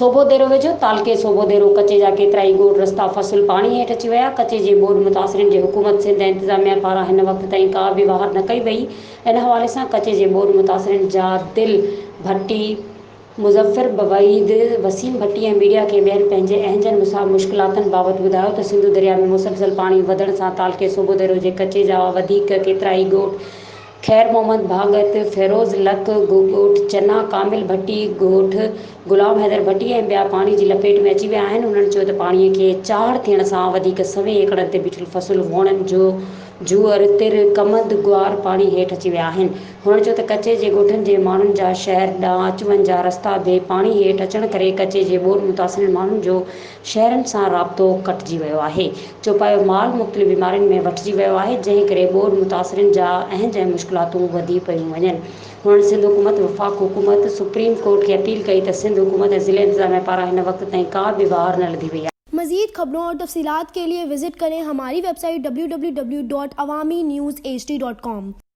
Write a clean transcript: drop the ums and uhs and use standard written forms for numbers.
سوڀوديرو ويجهو تعلقي سوڀوديرو ڪچي جا ڪيترائي ڳوٺ رستا فصل پاڻي هيٺ اچي ويا ڪچي جي ٻوڏ متاثرين جي حڪومت سنڌ ۽ انتظاميا پاران هن وقت تائين ڪا به واهر نه ڪئي وئي ان حوالي سان ڪچي جي ٻوڏ متاثرين جا دل ڀٽي مظفر وحيد، وسيم ڀٽي ۽ ميڊيا کي ٻين پنهنجي اهنجن مشڪلاتن بابت ٻڌايو ته سنڌو درياء ۾ مسلسل پاڻي وڌڻ سان تعلقي سوڀوديرو جي ڪچي جا وڌيڪ ڪيترائي ڳوٺ خير محمد ڀاڳت، فيروز لڪ، ڳوٺ چنا، ڪامل ڀٽي، ڳوٺ غلام حيدر ڀٽي ۽ ٻيا پاڻي جي لپيٽ ۾ اچي ويا آهن. هنن چيو ته پاڻي کي چاڙهه ٿيڻ سان وڌيڪ سوين ايڪڙن تي بيٺل فصل ووڻن جو جوئر، تر، ڪمند، گوار پاڻي هيٺ اچي ويا آهن. هن چيو ته ڪچي جي ڳوٺن جي ماڻهن جا شهر ڏانهن اچ وڃ جا رستا به پاڻي هيٺ اچڻ ڪري ڪچي جي ٻوڏ متاثرين ماڻهن جو شهرن سان رابطو ڪٽجي ويو آهي. چوپايو مال مختلف بيمارين ۾ وٺجي ويو آهي جنهن ڪري ٻوڏ متاثرين جا اهنج ۽ مشڪلاتون وڌي پيون وڃن. هنن سنڌ حڪومت، وفاق حڪومت، سپريم ڪورٽ کي اپيل ڪئي ته سنڌ حڪومت ۽ ضلعي انتظاميا پاران هن وقت تائين ڪا به واهر نه لڌي وئي آهي. مزيد خبرون اور تفصيلات کے لئے وزٽ ڪرين ھماري web site www.awamiNewsHD.com.